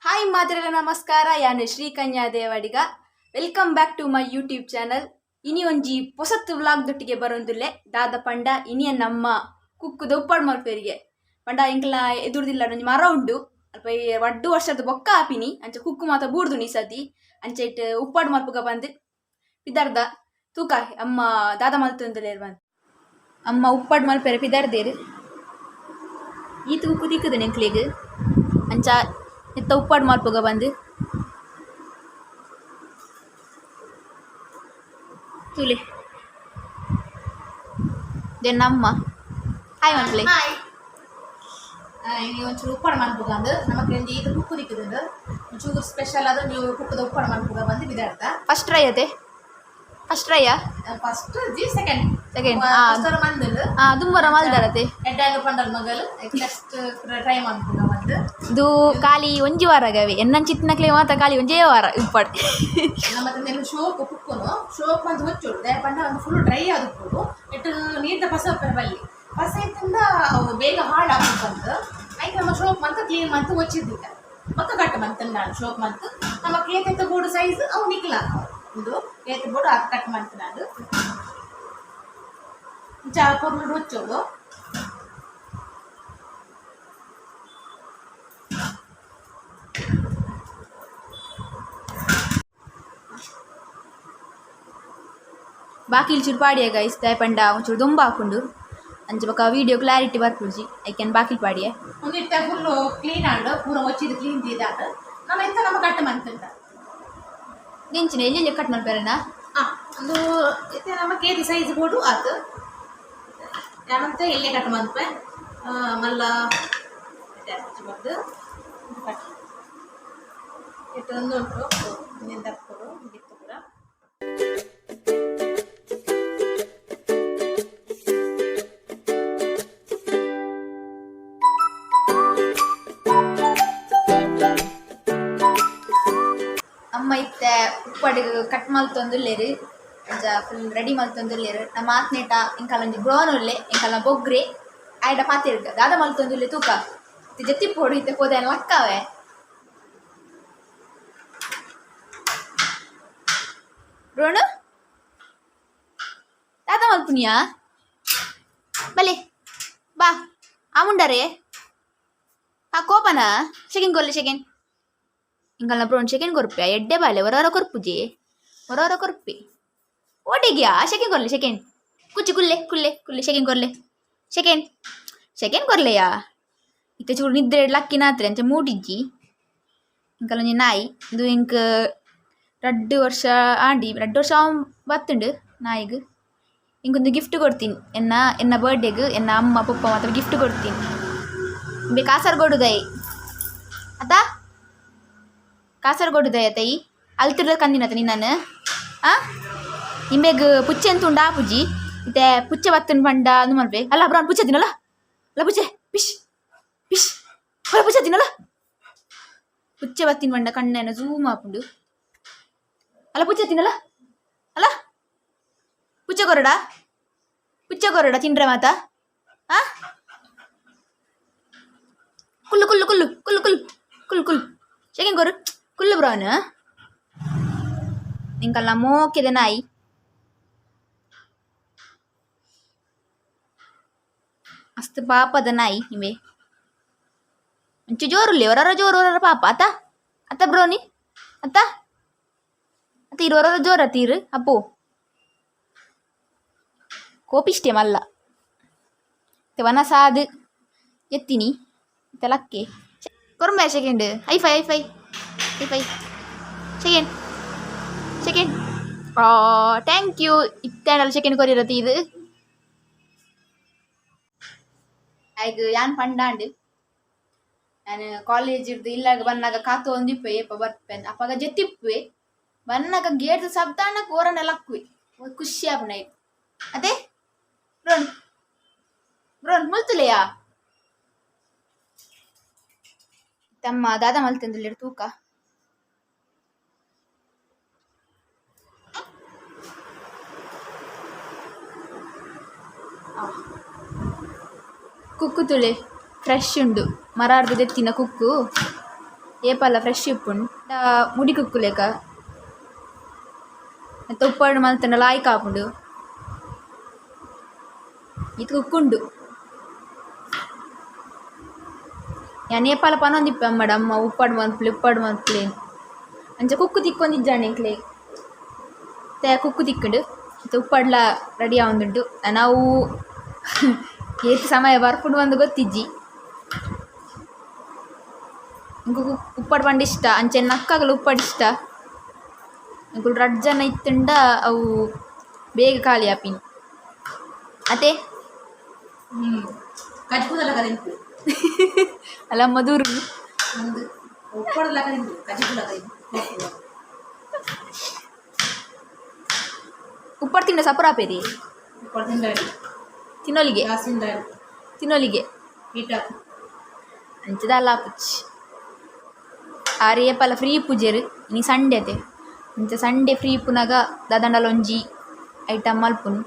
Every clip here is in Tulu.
ಹಾಯ್ ಮಾತೆರೆಗ್ಲ ನಮಸ್ಕಾರ. ಯಾನ್ Srikanya Devadiga. Welcome back to my YouTube channel. ಇನಿ ಒಂಜಿ ಪೊಸತ್ ವ್ಲಾಗ್ ದೊಟ್ಟಿಗೆ ಬರೊಂದುಲ್ಲೆ. ದಾದ ಪಂಡ ಇನಿಯ ನಮ್ಮ ಕುಕ್ಕುದ ಉಪ್ಪಾಡು ಮಲ್ಪೆರಿಗೆ ಪಂಡ ಎಂಕಲ್ನ ಎದುರುದಿಲ್ಲ ಒಂಜಿ ಮರ ಉಂಡು. ಅಲ್ಪ ವಡ್ಡು ವರ್ಷದ ಬೊಕ್ಕ ಆಪಿನಿ ಅಂಚ ಕುಕ್ಕು ಮಾತ ಬೂರ್ದು ನೀ ಸತಿ ಅಂಚ ಇಟ್ಟು ಉಪ್ಪಾಡು ಮಲ್ಪುಗ ಬಂದು ಪಿದರ್ದ ತೂಕ ಅಮ್ಮ ದಾದ ಮಲ್ತೊಂದುಲ್ಲೆರ್ ಬಂದ್ ಅಮ್ಮ ಉಪ್ಪಾಡು ಮಲ್ಪೆರೆ ಪಿದರ್ದೇರು. ಈತ್ ಕುಕ್ಕು ತಿಕ್ಕುದು ಎಂಕ್ಲೆಗ್ ಅಂಚ ಇತ್ತ ಉಪ್ಪಾಡು ಮಲ್ಪುಗ ಬಂದು ತೂಲೆ then ಅಮ್ಮ ಹಾಯ್ ಮಲ್ಪಲೆ. ಹಾಯ್, ಇನಿ ಒಂಚೂರು ಉಪ್ಪಾಡು ಮನ್ಪುಗ ಅಂದ್ ನಮಕ್ ಒಂಜಿ ಈತ್ ಕುಕ್ಕು ತಿಕ್ಕುದುಂಡು. ಒಂಚೂರು ಸ್ಪೆಷಲ್ ಆದ್ ನೀವು ಕುಕ್ಕುದ ಉಪ್ಪಾಡು ಮನ್ಪುಗ ಬಂದು ಬಿದಾಡ್ತ. ಫಸ್ಟ್ ಟ್ರೈ ಅತೆ? ಫಸ್ಟ್ ಟ್ರೈಯಾ? ಫಸ್ಟ್ ಜಿ ಸೆಕೆಂಡ್. ಸೆಕೆಂಡ್. ಫಸ್ಟ್ ಮಂದುಂಡು. ದುಂಬರ ಮಲ್ದಾರತೆ. ಎಡ್ಡಾಂಗ ಪಂಡಲ್ ಮಗಲು ಜಸ್ಟ್ ಟ್ರೈ ಮನ್ಪುಗ ಬಂದು. ಇದು ಖಾಲಿ ಒಂಜಿ ವಾರಗವೆ ಎನ್ನಂಚಿತ್ತಿನಕ್ಲೆ ಮಾತ ಖಾಲಿ ಒಂಜೇ ವಾರ ಉಪ್ಪಾಡು. ನಮ್ಮ ತಂದೆಲ್ಲ ಶೋಕ್ ಕುಕ್ಕುನು ಶೋಕ್ ಮಂತ್ ಹೊಚ್ಚೋಡು ದಾಯೆ ಪಂಡ ಒಂದು ಫುಲ್ ಡ್ರೈ ಆದುಪ್ಪುಡು. ಎಟ್ಟು ನೀರ್ದ ಪಸ ಉಪ್ಪೆರೆ ಬಲ್ಲಿ, ಪಸ ಇತ್ತಿಂದ ಅವು ಬೇಗ ಹಾಳಾಗ್ತು ಬಂದು. ಐಕ್ ನಮ್ಮ ಶೋಕ್ ಮಂತ್ ಕ್ಲೀನ್ ಮಂತ್ ಹೊಚ್ಚಿದ್ದಿತ್ತ ಬೊಕ್ಕ ಕಟ್ ಮಂತ್ ನಾನು ಶೋಕ್ ಮಂತ್ ನಮ್ಮ ಏತೆತ್ತ ಬೋಡು ಸೈಜ್ ಅವು ನಿಕ್ಲ ಉಂದು ಏತ್ ಬೋಡು ಅದು ಕಟ್ ಮಂತ್ ನಾನು ಇಂಚ ಪೊರ್ಲು ಹೊಚ್ಚೋಡು. ಬಾಕಿಲ್ ಚೂರು ಪಾಡಿಯ ಗೈಸ್, ದಾಯೆ ಪಂಡ ಒಂಚೂರು ದೊಂಬು ಹಾಕುಂಡು. ಅಂಚ ಬೊಕ ವಿಡಿಯೋ ಕ್ಲಾರಿಟಿ ಬರ್ಪುಜಿ, ಐಕೆನ್ ಬಾಕಿಲ್ ಪಾಡಿಯೆ. ಒಂದು ಇತ್ತ ಫುಲ್ಲು ಕ್ಲೀನ್ ಆಂಡ್ ಪೂರ ಹೊಚ್ಚಿದ್ ಕ್ಲೀನ್ ದೀದಾಂಡ್. ನಮ್ಮ ಇತ್ತ ನಮ್ಮ ಕಟ್ ಮಂತುಂಡ. ನೆಂಚಿನ ಎಲ್ಲೆಲ್ಲಿ ಕಟ್ ಮಲ್ಪೆರೆನಾ? ಒಂದು ಇತ್ತೆ ನಮ್ಮ ಕೇದಿ ಸೈಜ್ ಬೋಡು ಆತು. ಯಾನಂತ ಎಲ್ಲೆ ಕಟ್ ಮನ್ಪೆ ಮಲ್ಲ ಬಂದು ಕಟ್ ಇಟ್ಟು ಒಂದು ಉಂಟು ನಿಂದಕ್ಕೊಡು ಬಿತ್ತು ಪೂರ. ಅಮ್ಮ ಇತ್ತೆ ಉಪ್ಪಡಿಗೆ ಕಟ್ ಮಲ್ತೊಂದುಲ್ಲೆರ್. ಅಂಚ ಫುಲ್ ರೆಡಿ ಮಲ್ತೊಂದುಲ್ಲೆರ್. ನಮ್ಮ ಆತ್ನೇಟ ಎಂಕಲ್ಲ ಒಂಜಿ ಬ್ರೋನ್ ಉಲ್ಲೆ, ಎಂಕಲ್ನ ಬೊಗ್ರೆ ಆಯ್ಡ ಪಾತೆರ್ಗ ದಾದ ಮಲ್ತೊಂದುಲ್ಲೆ ತೂಕ. ಇತ್ತೆ ಜೆತ್ತಿ ಪೋಡು, ಇತ್ತೆ ಪೋದೆ ಲಕ್ಕಾವೆ. ಬ್ರೋನು ದಾದ ಮಲ್ಪುನಿಯಾ? ಬಲೆ ಬಾ ಆಮುಂಡರೆ. ಆ ಕೋಪನ ಸೆಕೆಂಡ್ ಕೊರ್ಲೆ ಸೆಕೆಂಡ್. ಎಂಕಲ್ನ ಬ್ರೋನ್ ಸೆಕೆಂಡ್ ಕೊರ್ಪೆ. ಎಡ್ಡೆ ಬಾಲೆ, ಹೊರ ಕೊರ್ಪುಜಿ, ಹೊರ ಕೊರ್ಪಿ ಓಟಿಗ್ಯಾ. ಸೆಕೆಂಡ್ ಕೊರ್ಲೆ ಸೆಕೆಂಡ್. ಕುಚ್ಚಿ ಕುಲ್ಲೆ ಕುಲ್ಲೆ ಕುಲ್ಲೆ. ಸೆಕೆಂಡ್ ಕೊರ್ಲೆ ಸೆಕೆಂಡ್ ಸೆಕೆಂಡ್ ಕೊರ್ಲೆಯಾ. ಇತ್ತೆ ಚೂರು ನಿದ್ರೆ ಲಕ್ಕಿನಾತ್ರೆ ಅಂಚ ಮೂಡಿಜ್ಜಿ. ಎಂಕಲ್ಲ ಒಂಜಿ ನಾಯಿ ಇದು. ಎಂಕ್ ರಡ್ಡ್ ವರ್ಷ ಆಂಡಿ, ರಡ್ಡ್ ವರ್ಷ ಬತ್ತುಂಡು ನಾಯಿಗ್. ಎಂಕೊಂದು ಗಿಫ್ಟ್ ಕೊಡ್ತೀನಿ ಎನ್ನ ಎನ್ನ ಬರ್ಡೇಗ್. ಎನ್ನ ಅಮ್ಮ ಪಪ್ಪ ಮಾತ ಗಿಫ್ಟ್ ಕೊಡ್ತೀನಿ. ಬೆ ಕಾಸರಗೋಡುದೈ ಅತ್ತ, ಕಾಸರಗೋಡುದೈ ಅತ್ತೈ. ಅಲ್ತಿರ್ದ ಕಂದಿನತ ನಿನ್ನನ್. ಆ ಇಂಬೆಗ್ ಪುಚ್ಚೆ ಅಂತ ಉಂಡು ಆಪುಜಿ. ಇತ್ತೆ ಪುಚ್ಚೆ ಬತ್ತನ್ ಪಂಡ ಅಂದು ಮಲ್ಪೆ ಅಲ್ಲ. ಬ್ರೌನ್ ಪುಚ್ಚೆ ತಿನ್ನಲ್ಲ ಅಲ್ಲ? ಪುಚ್ಚೆ ಪಿಶ್ ಪಿಶ್ ಅಲ್ಲ, ಪುಚ್ಚೆ ತಿನ್ನಲ್ಲ. ಪುಚ್ಚೆ ಬತ್ತಿನ ಪಂಡ ಕಣ್ಣೇನ ಝೂಮ್ ಆಪುಂಡು ಅಲ್ಲ. ಪುಚ್ಚೆ ತಿನ್ನಲ್ಲ ಅಲ್ಲ? ಪುಚ್ಚೆ ಕೊರಡ, ಪುಚ್ಚೆ ಕೊರಡ ತಿಂಡ್ರೆ ಮಾತ. ಆ ಕುಲ್ಲು ಕುಲ್ಲು ಕುಲ್ಲು ಕುಲ್ಲು ಕುಲ್ಲು ಕುಲ್ಲು ಕುಲ್ಲು ಸೆಕೆಂಡ್ ಕೊರು ಕುಲ್ಲು ಬ್ರೌನ್. ನಿಂಕಲ್ಲ ಮೋಕೆದ ನಾಯಿ. ಮಸ್ತ್ ಪಾಪದ ನಾಯಿ ಇಂಬೆ. ಒಂಚೂರು ಜೋರುಲ್ಲೆ, ಹೊರರ ಜೋರು, ಹೊರರ ಪಾಪ. ಅತ್ತ ಅತ್ತ ಬ್ರೋನಿ ಅತ್ತ ಅತ್ತ ಇರು, ಹೊರರ ಜೋರ ತೀರು. ಅಪ್ಪು ಕೋಪಿಷ್ಟೆ ಮಲ್ಲ. ವನಸಾದ್ ಎತ್ತಿನಿ ಲಕ್ಕೆ ಕೊರಂಬೆ. Second high five high five high five second second. Thank you. ಇತ್ತೆ ಸೆಕೆಂಡ್ ಕೊರಿರತಿ ಇದು ಐಗ್ ಯಾನ್ ಪಂಡಾಂಡ್. ಯಾನ್ ಕಾಲೇಜ್ ಇರ್ದು ಇಲ್ಲಾಗ ಬನ್ನಾಗ ಕಾತು ಒಂದಿಪ್ಪೆ ಏಪ ಬರ್ಪೆನ್. ಅಪಗ ಜೆತ್ತಿಪ್ಪುವೆ. ಬನ್ನಾಗ ಗೇಟ್ ಶಬ್ದಾನ ಕೋರನೆ ಲಕ್ಕುವೆ. ಖುಷಿ ಆಪುಂಡು ಐಕ್. ಅದೇ ಬ್ರೋನ್ ಬ್ರೋನ್ ಮುಲ್ತುಲೆಯಾ ತಮ್ಮ ದಾದ ಮಲ್ತೊಂದುಲ್ಲೆರ್ ತೂಕ. ಕುಕ್ಕು ತುಳೆ ಫ್ರೆಶ್ ಉಂಡು ಮರಾರ್ದು ದೆತ್ತಿನ ಕುಕ್ಕು. ಏಪಲ ಫ್ರೆಶ್ ಇಪ್ಪುಂಡು. ಮುಡಿ ಕುಕ್ಕುಲೆಕ ನೆತ್ತ ಉಪ್ಪಡ್ ಮಲ್ತ್ಂಡ ಲಾಯ್ಕ್ ಆಪುಂಡು. ಇತ್ ಕುಕ್ಕುಂಡು. ಯಾನ್ ಏಪಲ ಪನೊಂದಿಪ್ಪೆ ಅಮ್ಮಡ ಅಮ್ಮ ಉಪ್ಪಡ್ ಮನ್ಪುಲೆ ಉಪ್ಪಡ್ ಮನ್ಪುಲೆ ಅಂಚ ಕುಕ್ಕು ತಿಕ್ಕೊಂದಿಜ್ಜಾಂಡ್ ಎಂಕ್ಲೆಗ್. ಇತ್ತೆ ಕುಕ್ಕು ತಿಕ್ಕುಂಡು. ಇತ್ತೆ ಉಪ್ಪಡ್ಲ ರೆಡಿ ಆವೊಂದುಂಡು. ನಾವು ಏತ್ ಸಮಯ ಬರ್ಪುಂಡು ಪಂದ್ ಗೊತ್ತಿಜ್ಜಿ. ಎಂಕ್ ಉಪ್ಪಡ್ ಪಂಡ ಇಷ್ಟ, ಅಂಚನೆ ಅಕ್ಕಗ್ಲ ಉಪ್ಪಡ್ ಇಷ್ಟ. ಎಂಕುಲು ರಡ್ಡ್ ಜನ ಇತ್ತುಂಡ ಅವು ಬೇಗ ಖಾಲಿ ಆಪಿನಿ ಅತೆ. ಕಜ್ಪುದಲ ಕದಿಂಪು. ಅಲ್ಲ ಮಧುರು. ಒಂದು ಉಪ್ಪಡಲ ಕದಿಂಪು, ಕಜ್ಪುಲ ಕದಿಂಪು. ಉಪ್ಪಡ್ ತಿಂಡ ಸಪುರ ಆಪೇರಿ. ಉಪ್ಪಡ್ ತಿಂಡ. ತಿನ್ನೊಲಿಗೆ. ಜಾಸ್ತಿ. ತಿನ್ನೊಲಿಗೆ. ಹೀಟ್. ಅಂಚದ ಆಪುಜಿ. ಆರ್ ಏಪಲ ಫ್ರೀ ಇಪ್ಪುಜೆರ್. ಇನಿ ಸಂಡೆ ಅತೆ, ಅಂಚ ಸಂಡೆ ಫ್ರೀ ಇಪ್ಪುನಗ ದಾದಂಡಲ ಒಂಜಿ ಐಟಮ್ ಮಲ್ಪುನು.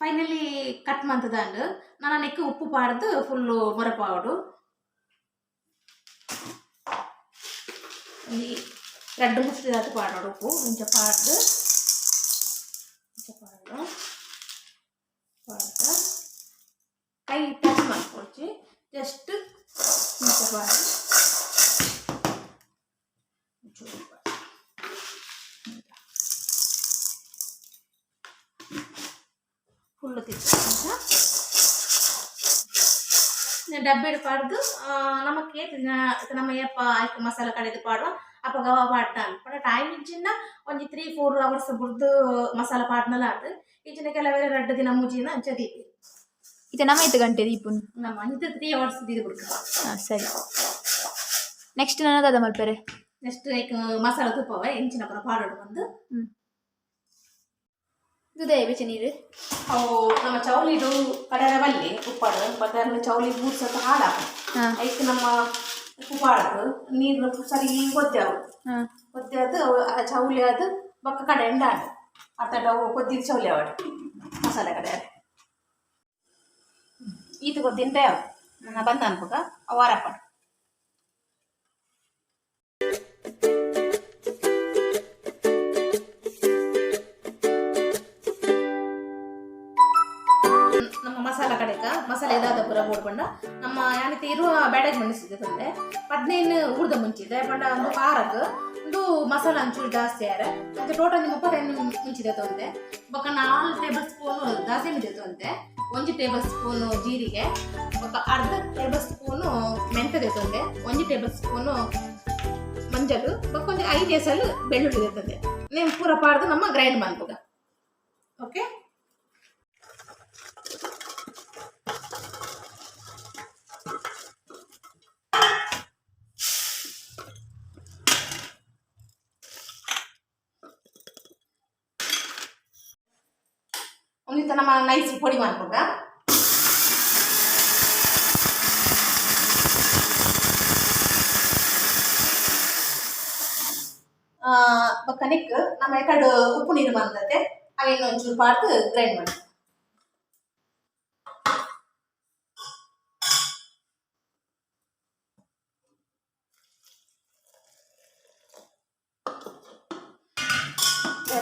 ಫೈನಲಿ ಕಟ್ ಮಂತದಾಂಡ್. ನಾನು ನೆಕ್ ಉಪ್ಪು ಪಾಡ್ದು ಫುಲ್ಲು ಮೊರಪಾವಡು. ಈ ರಡ್ಡು ಮುಸ್ಲಿದಾತ್ ಪಾಡೋಡು ಉಪ್ಪು. ಇಂಚ ಪಾಡ್ದು, ಇಂಚ ಪಾಡು ಪಾಡ್ದು ಕೈ ಟಚ್ ಮಲ್ಪೊಡ್ಚಿ, ಜಸ್ಟ್ ಇಂಚ ಪಾಡಿ ಒಂಚೂರು ಪಾಡಿ. ಫುಲ್ಲು ತಿಕ್ಕ ಡಬ್ಬೆಡ್ ಪಾಡ್ದು ನಮಕ್ ಏತ್ ದಿನ ನಮ್ಮ ಏಪ ಐಕ್ ಮಸಾಲ ಕಡೆದು ಪಾಡುವ ಅಪಗ ಅವ ಪಾಡ್ತಾನ್ ಪಂಡ ಟೈಮ್ ಇಜ್ಜಿಂಡ ಒಂಜಿ 3-4 ಅವರ್ಸ್ ಬುಡ್ದು ಮಸಾಲ ಪಾಡ್ನಲ ಆತ್. ಇಜ್ಜಿಂಡ ಕೆಲವೆರೆ 2 ದಿನ 3 ದಿನ ಅಂಚ ದೀಪಿ. ಇತ್ತೆ ನಮ್ಮ ಐತೆ ಗಂಟೆ ದೀಪುನು? ನಮ್ಮ ಅಂಚ 3 ಅವರ್ಸ್ ದೀದು ಬುಡ್ಕ. ಹಾಂ, ಸರಿ. ನೆಕ್ಸ್ಟ್ ನನ್ನ ದಾದ ಮಲ್ಪೆರೆ? ನೆಕ್ಸ್ಟ್ ಐಕ್ ಮಸಾಲ ತೂಪವ ಎಂಚಿನ ಪೂರ ಪಾಡೋಡು ಬಂದು. ದುದಯ ಬೆಚ್ಚ ನೀರು. ಅವು ನಮ್ಮ ಚೌಲಿಡು ಕಡೆರ ಬಲ್ಲಿ ಉಪ್ಪಾಡು ಬದರ್ನ ಚೌಲಿ 3 ಸತ ಹಾಳಾಪ. ಐಕ್ ನಮ್ಮ ಉಪ್ಪು ಪಾಡ್ದು ನೀರು ಸರಿ ಒದ್ದೆವು. ಒದ್ದೆ ಅದು ಆ ಚೌಲಿ ಅದು ಬೊಕ್ಕ ಕಡೆ ಎಂಡಾಂಡ್ ಅತ್ತಡ ಅವು ಕೊದ್ದಿದ್ದು ಚೌಲಿ ಅವಡು ಮಸಾಲೆ ಕಡೆ ಈತ ಕೊದ್ದಿಂಟೆ ನನ್ನ ಬಂದ ಅನ್ಪಕ ವಾರಪ್ಪ. ನಮ್ಮ ಮಸಾಲ ಕಡೆಕ ಮಸಾಲೆ ಇದಾದ ಪೂರ ಬೋಡ್ಕೊಂಡ ನಮ್ಮ ಯಾನಿತ ಇರುವ ಬ್ಯಾಡಗ್ ಮೆಣಸಿದೆ ತಂದೆ 15 ಊರ್ದ ಮುಂಚಿದೆ ಪಂಡ ಒಂದು ಖಾರಕ್ ಒಂದು ಮಸಾಲ ಒಂಚೂರು ಜಾಸ್ತಿ ಆರೆ ಮತ್ತೆ ಟೋಟಲ್ 35 ಮುಂಚಿದೆ ತೊಂದೆ. ಬೊಕ್ಕ 4 ಟೇಬಲ್ ಸ್ಪೂನ್ ದಾಸೆಮಿದೆ ತೊಂದೆ, 1 ಟೇಬಲ್ ಸ್ಪೂನು ಜೀರಿಗೆ, ಬೊಕ್ಕ ಅರ್ಧ ಟೇಬಲ್ ಸ್ಪೂನು ಮೆಂತ್ಯದೆ ತೊಂದೆ, 1 ಟೇಬಲ್ ಸ್ಪೂನು ಮಂಜಲು, ಬೊಕ್ಕ ಒಂದು 5 ಎಸಲು ಬೆಳ್ಳುಳ್ಳಿ ತಂದೆ. ನೀವು ಪೂರ ಪಾಡ್ದು ನಮ್ಮ ಗ್ರೈಂಡ್ ಮಾಡ್ಬೋದ. ಓಕೆ, ಒಂದಿತ್ತ ನಮ್ಮ ನೈಸ್ ಪೊಡಿ ಮಾಡ್ಬೋದ. ಬೊಕ್ಕ ನೆಕ್ ನಮ್ಮ ಎಕಡೆ ಉಪ್ಪು ನೀರು ಬಂದತೆ ಅವೇನು ಒಂಚೂರು ಪಾಡ್ದು ಗ್ರೈಂಡ್ ಮಾಡಿ.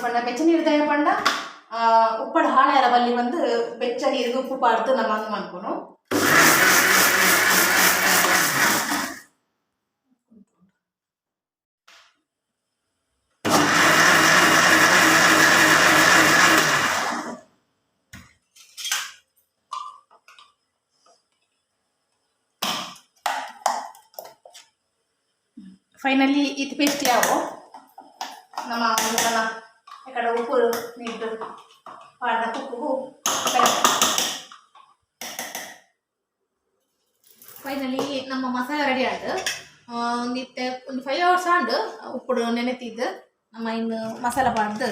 ಪಂಡ ಬೆಚ್ಚ ನೀರು ದಯ ಪಂಡ ಉಪ್ಪಡು ಹಾಳೆರ ಬಲ್ಲಿ ಬಂದು ಬೆಚ್ಚ ನೀರಿಗೆ ಉಪ್ಪು ಪಾಡ್ದು ನಮ್ಮ ಅಂದ್ ಮನ್ಪುನು. ಫೈನಲಿ ಇದು ಪೇಸ್ಟ್ ಯಾವ ನಮ್ಮ ಈ ಕಡೆ ಉಪ್ಪು ನೀರು ಪಾಡ್ದ ಕುಕ್ಕುಗು. ಫೈನಲಿ ನಮ್ಮ ಮಸಾಲ ರೆಡಿ ಆಯ್ತು. ಒಂದು ಇತ್ತೆ ಒಂದು 5 ಅವರ್ಸ್ ಆಂಡ್ ಉಪ್ಪುಡು ನೆನೆತಿದ್ದು. ನಮ್ಮ ಇನ್ನು ಮಸಾಲ ಪಾಡ್ದು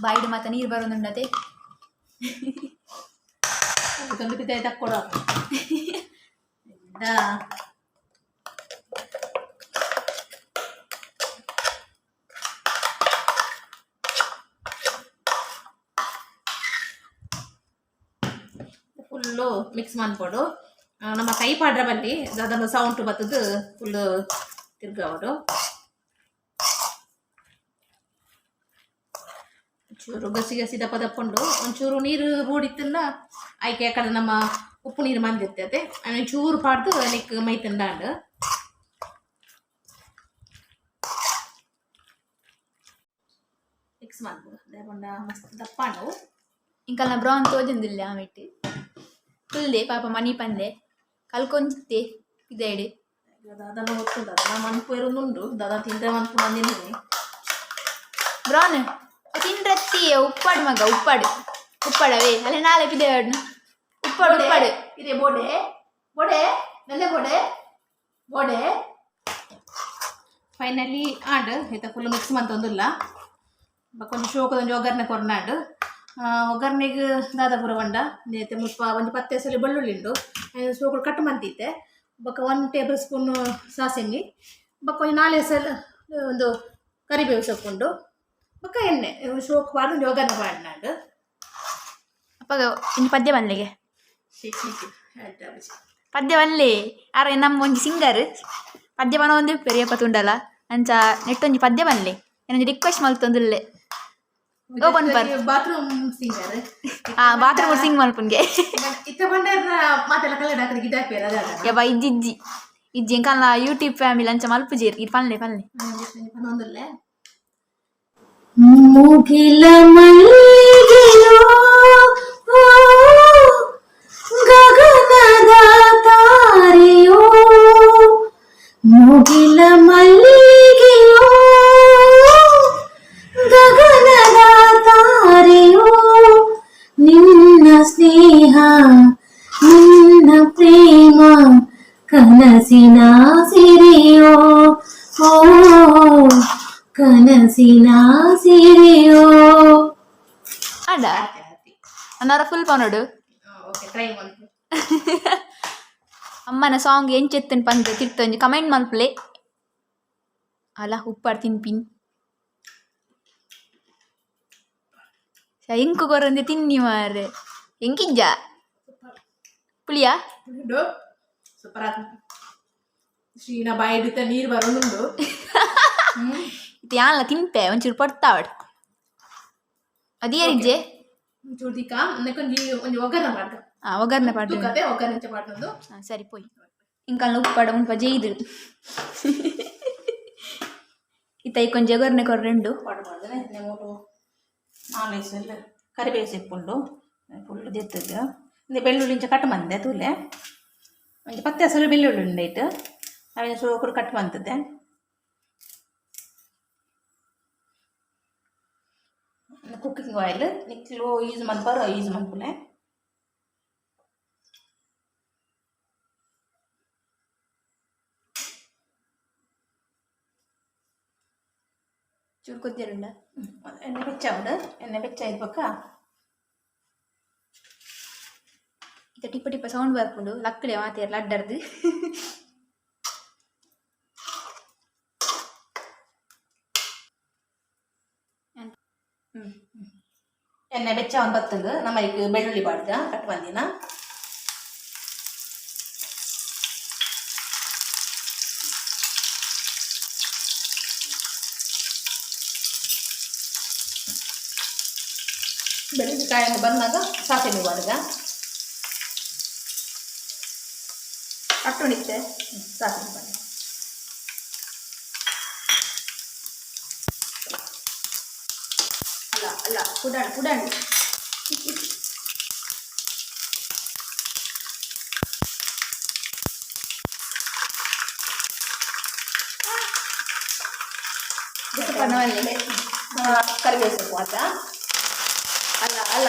ಬಾಯಿಡ್ ಮಾತ ನೀರು ಬರೋದುಂಡತೆ. ಇದೊಂದು ಪಿದಾಯಿ ತಕ್ಕೊಡು. Full mix ಮಾಡ್ಕೊಡು. ನಮ್ಮ ಕೈ ಪಾಡ್ರ ಬಲ್ಲಿ ಅದನ್ನು ಸೌಂಡ್ ಬತ್ತದು. ಫುಲ್ಲು ತಿರ್ಗಾವಡು. ಒಂಚೂರು ಗಸಿ ಗಸಿ ದಪ್ಪ ದಪ್ಪುಂಡು. ಒಂಚೂರು ನೀರು ಬೋಡಿತ್ತಂದ ಆಯ್ಕೆ. ಯಾಕಂದ್ರೆ ನಮ್ಮ ಉಪ್ಪು ನೀರು ಮಂದಿರ್ತದೆ. ಆಮೇಲೆ ಚೂರು ಪಾಡ್ದು ನೆಕ್ ಮೈ ತಿಂದಾಂಡು. ಮಿಕ್ಸ್ ಮಾಡ್ಬೋದು. ದಾಯೆಪಂಡ ಮಸ್ತ್ ದಪ್ಪಾಂಡು. ಇಂಕಲ್ನ ಬ್ರೌನ್ ತೋಜೊಂದಿಲ್ಲ ಆಮೆಟ್ ಕುಲ್ದೆ ಪಾಪ ಮನಿ ಪಂದೆ ಕಲ್ಕೊಂಜಿತ್ತೆ ಇದೇಡು. ದಾದನ ಗೊತ್ತು, ದಾದನ ಮನ್ಪು ಇರೋದುಂಡು. ದಾದಾ ತಿಂದ್ರೆ ಮನ್ಪು ಬಂದಿನಿ. ಬ್ರೌನ್ ತಿಂಡ್ರತ್ತಿ. ಉಪ್ಪಾಡು ಮಗ, ಉಪ್ಪಾಡು ಉಪ್ಪಾಡವೇ ಅಲ್ಲೇ ನಾಳೆ ಪಿದೇಡು ಉಪ್ಪಾಡು ಉಪ್ಪಾಡು. ಇದೆ ಬೋಡೆ ಬೋಡೆ ನಲ್ಲೆ ಬೋಡೆ ಬೋಡೆ. ಫೈನಲಿ ಆಂಡ್ ಈತ ಫುಲ್ ಮಿಕ್ಸ್ ಮಂತೊಂದುಲ್ಲ. ಬೊಕ ಒಂಜಿ ಶೋಕದ ಒಂಜಿ ಒಗ್ಗರಣೆ ಕೊರ್ನಾಂಡ್. ಒಗ್ಗರಣೆಗ್ ದಾದ ಪೂರ ಪಂಡ, ನೇತೆ ಮುಲ್ಪ ಒಂಜಿ ಪತ್ತೆ ಎಸಲಿ ಬೆಳ್ಳುಳ್ಳಿ ಉಂಡು, ಐನ್ ಸೋಕುಡು ಕಟ್ ಮಂತಿತ್ತೆ. ಬೊಕ 1 ಟೇಬಲ್ ಸ್ಪೂನ್ ಸಾಸಿಮಿ, ಬೊಕ ಒಂಜಿ ನಾಲ್ ಎಸಲ್ ಒಂದು ಕರಿಬೇವು ಸೊಪ್ಪುಂಡು, ಬೊಕ ಎಣ್ಣೆ. ಶೋಕ್ ಪಾಡ್ದು ಒಂಜಿ ಒಗ್ಗರಣೆ ಪಾಡ್ನಾಂಡ್. ಅಪ್ಪಗ ಇನ್ನು ಪದ್ಯ ಬನ್ಲಿಗೆ. She she she. ಪದ್ಯ ಬನ್ಲಿ ಆರೆ. ನಮ್ಮ ಒಂಜಿ ಸಿಂಗರ್ ಪದ್ಯ ಬನ ಒಂದು ಪೆರಿಯಪ್ಪ ತುಂಡಲ ಅಂಚ ನೆಟ್ಟೊಂಜಿ ಪದ್ಯ ಬನ್ಲಿ, ಏನೊಂಜಿ ರಿಕ್ವೆಸ್ಟ್ ಮಲ್ತೊಂದುಲ್ಲೆ ಓಪನ್ ಪರ್. Bathroom singer. ಆ ಬಾತ್ರೂಮ್ ಸಿಂಗ್ ಮಲ್ಪುನ್ಗೆ. ಇತ್ತ ಬಂಡಾರ ಮಾತೆಲ್ಲ ಕಲ್ಲಡ ಹಾಕಿದ ಗಿಡ ಹಾಕ್ಬೇರ ಅದ. ಯಬ್ಬ, ಇಜ್ಜಿ ಇಜ್ಜಿ ಇಜ್ಜಿ. ಎಂಕಲ್ನ ಯೂಟ್ಯೂಬ್ ಫ್ಯಾಮಿಲಿ ಅಂಚ ಮಲ್ಪುಜೇರ್ ಇರ್. ಪನ್ಲೆ ಪನ್ಲೆ. ಪನೊಂದುಲ್ಲೆ. ಮುಗಿಲ ಮಲ್ಲಿಗೆಯೋ, ಗಗನದ ತಾರೆಯೋ, ಮುಗಿಲ ಮಲ್ಲಿಗೆಯೋ, ಗಗನದ ತಾರೆಯೋ, ನಿನ್ನ ಸ್ನೇಹ ನಿನ್ನ ಪ್ರೇಮ ಕನಸಿನ ಸಿರಿಯೋ, ಓ ಕನಸಿನ ಸಿರಿಯೋ. ಅಡ ಅನ್ನಾರ ಫುಲ್ ಪನೋಡು. ಓಕೆ, ಟ್ರೈ ಮಲ್ಪು. ಅಮ್ಮನ ಸಾಂಗ್ ಎಂಚೆತ್ತನ್ ಪಂದ್ ತಿರ್ತೊಂಜಿ ಕಮೆಂಟ್ ಮಲ್ಪುಲೆ. ಅಲ ಉಪ್ಪಾಡ್ ತಿನ್ಪಿನ್ ಇಂಕು ಕೊರಂದೆ ತಿನ್ನಿ ಮಾರೆ. ಎಂಕಿಜ್ಜ ಪುಳಿಯಾ? ಉಂಡು, ಸೂಪರ್ ಆತು. ಶ್ರೀನ ಬಾಯಿಡಿತ ನೀರು ಬರೋನುಂಡು. ಇದು ಯಾನ್ಲ ತಿನ್ಪೆ, ಒಂಚೂರು ಪಡ್ತಾವಡ್ ಅದೇರಿಜ್ಜೆ. ಒಂಚೂರು ದಿಕ್ಕ ಒಂಜಿ ಒಂಜಿ ಒಗ್ಗರಣೆ ಮಾಡ್ದ. ಆ ಒಗ್ಗರಣೆ ಪಾಡ್ದು. ತೂಕತೆ ಒಗ್ಗರಣೆ ಪಾಡ್ದೊಂದು. ಹಾಂ ಸರಿ ಪೋಯ್. ಇಂಕಲ್ನ ಉಪ್ಪಾಡ ಮುಲ್ಪ ಜೈದು ಇತ್ತ ಕೊಂಚ ಒಗ್ಗರಣೆ ಕೊರ್ರೆಂಡು. ಪಾಡು ಮಾಡಿದ್ರೆ ಮೂರು ನಾಲ್ ಎಲ್ಲ ಕರಿಬೇವು ಸೊಪ್ಪುಂಡು. ಫುಲ್ ದೆತ್ತದು. ಇಂದು ಬೆಳ್ಳುಳ್ಳಿ ಇಂಚ ಕಟ್ ಮಂದೆ ತೂಲೆ. ಒಂಜಿ ಪತ್ತೆ ಹಸರು ಬೆಳ್ಳುಳ್ಳಿ ಉಂಡು ಐಟ್. ಅವೆನ್ ಸೋಕುಡು ಕಟ್ ಮಂತದೆ. ಕುಕ್ಕಿಂಗ್ ಆಯಿಲ್ ನಿಕ್ಲು ಯೂಸ್ ಮನ್ಪರ ಯೂಸ್ ಮನ್ಪುಲೆ. ಚೂರು ಕೊದ್ದಿರುಂಡ. ಎಣ್ಣೆ ಬೆಚ್ಚಾವಡು. ಎಣ್ಣೆ ಬೆಚ್ಚಾಯ್ದ ಬೊಕ್ಕ ಇತ್ತ ಟಿಪ್ಪ ಟಿಪ್ಪ ಸೌಂಡ್ ಬರ್ಪುಂಡು. ಲಕ್ಕಡೆ ಮಾತೇರ್ ಲಡ್ಡರ್ದು. ಹ್ಮ್. ಎಣ್ಣೆ ಬೆಚ್ಚ ಒಂದು ಬತ್ತಂದು ನಮ್ಮ ಈಗ ಬೆಳ್ಳುಳ್ಳಿ ಬಾಡ್ದ ಕಟ್ ಬಂದಿನ. ಬೆಳ್ಳುಳ್ಳಿ ಕಾಯಿ ಬಂದಾಗ ಸಾಸಿವೆ ಬಾಡ್ದ. ಕಟ್ಟುಣಿತ್ತೆ. ಸಾಸಿವೆ ಬಾಡ್ದ. ಅಲ್ಲ ಅಲ್ಲ, ಪುಡಾಣ್ ಪುಡಾಣ್. ಕರಿಬೇವು ಸೊಪ್ಪು ಆತ. ಅಲ್ಲ ಅಲ್ಲ.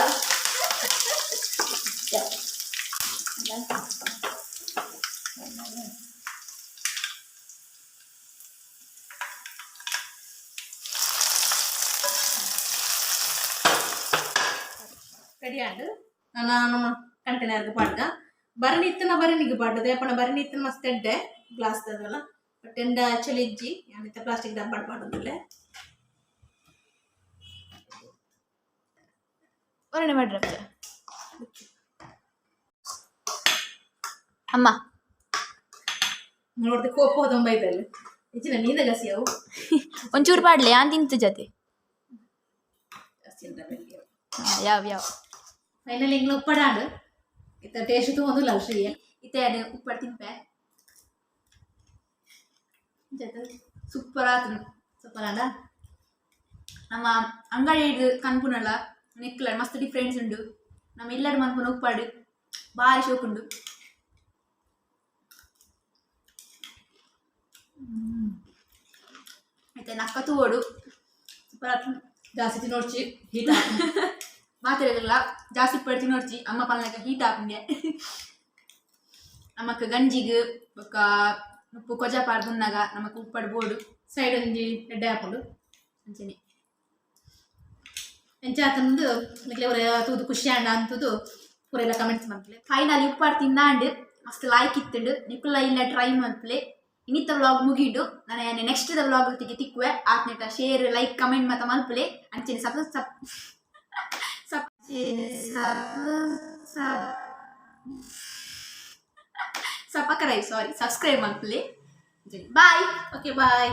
ರೆಡಿ ಆಂಡ್. ನಾನು ನಮ್ಮ ಕಂಟೈನರ್ಗೆ ಪಾಡ್ಗ ಭರಣಿ ಇತ್ತನ, ಭರಣಿಗೆ ಪಾಡ್ದು. ದೇಪಣ ಭರಣಿ ಇತ್ತನ ಮಸ್ತ್ ಎಡ್ಡೆ, ಗ್ಲಾಸ್ ಅದಲ್ಲ. ಬಟ್ ಎಂಡ ಚಳಿ ಇಜ್ಜಿ, ಯಾನಿತ್ತ ಪ್ಲಾಸ್ಟಿಕ್ ಡಬ್ಬಾಡ್ ಪಾಡೊಂದುಲ್ಲೆ. ಒರಣೆ ಮಾಡ್ರಪ್ಪ ಅಮ್ಮ. ನೋಡ್ದೆ ಕೋಪ ಹೋದಂಬೈದಲ್ಲಿ ಹೆಚ್ಚಿನ ಮೀನ ಗಸಿ ಅವು. ಒಂಚೂರು ಪಾಡ್ಲೆ, ಯಾನ್ ತಿಂತು ಜೊತೆ. ಜಾಸ್ತಿ ಇಲ್ಲ ಬೆಳ್ಳಿ ಅವು. ಯಾವ ಯಾವ. ಫೈನಲಿ ಇಂಗ್ಲ ಉಪ್ಪಡಾಂಡ್. ಇತ್ತ ಟೇಸ್ಟ್ ತಗೊಂಡು ಶ್ರೀ. ಇತ್ತೆ ಉಪ್ಪಡ್ ತಿನ್ಪೆ. ಜೊತೆ. ಸೂಪರ್ ಆತು. ಸೂಪರ್ ಆಂಡ. ನಮ್ಮ ಅಂಗಡಿ ಹಿಡ್ದು ಕನ್ಪುನಲ್ಲ ನೆಕ್ಲ ಮಸ್ತ್ ಡಿಫ್ರೆನ್ಸ್ ಉಂಡು. ನಮ್ಮ ಇಲ್ಲಡ್ ಮನ್ಪುನ ಉಪ್ಪಾಡು ಭಾರಿ ಶೋಕುಂಡು. అయితే ನಕ್ಕ ತೂವೊಡು, ಸೂಪರ್ ಆತು. ಜಾಸ್ತಿ ತಿನ್ನೋಡ್ಚಿ, ಹೀಟ್. ಮಾತೆರೆಗ್ಲಾ ಜಾಸ್ತಿ ಉಪ್ಪಡ್ ತಿನ್ನೋಡ್ಚಿ. ಅಮ್ಮ ಪಲ್ನಕ ಹೀಟ್ ಆಪುಂಡೆ. ನಮಕ್ ಗಂಜಿಗ್ ಬೊಕ್ಕ ಉಪ್ಪು ಕೊಜ ಪಾಡ್ದುನ್ನಗ ನಮಕ್ ಉಪ್ಪಡ್ ಬೋಡು. ಸೈಡ್ ಒಂಜಿ ಎಡ್ಡೆ ಹಾಕೊಂಡು. ಅಂಚನೆ. ಎಂಚ ಆತಂದು ನಿಕ್ಲೆ ಒರ ತೂದು ಖುಷಿ ಆಂಡ ಅಂತದು ಪೂರೆಲ್ಲ ಕಮೆಂಟ್ಸ್ ಮಲ್ಪಲೆ. ಫೈನಲಿ ಉಪ್ಪಾಡ್ ತಿಂದಾಂಡ್, ಮಸ್ತ್ ಲಾಯ್ಕ್ ಇತ್ತುಂಡು. ನಿಕುಲ ಇಲ್ಲ ಟ್ರೈ ಮಲ್ಪಲೆ. ಇನ್ನಿತ್ತ ವ್ಲಾಗ್ ಮುಗಿಂಡು. ನಾನು ನೆಕ್ಸ್ಟ್ the vlog ತಿಗೆ ತಿಕ್ಕುವೆ. ಆತ್ನೆಟ ಶೇರ್, ಲೈಕ್, ಕಮೆಂಟ್ ಮತ ಮಲ್ಪಲೆ. ಅಂಚನೆ ಸಬ್ ಸಬ್ ಸಬ್ ಸಬ್ ಸಪಕರೈ, ಸಾರಿ, ಸಬ್ಸ್ಕ್ರೈಬ್ ಮಲ್ಪಲೆ. ಬಾಯ್. Okay, bye.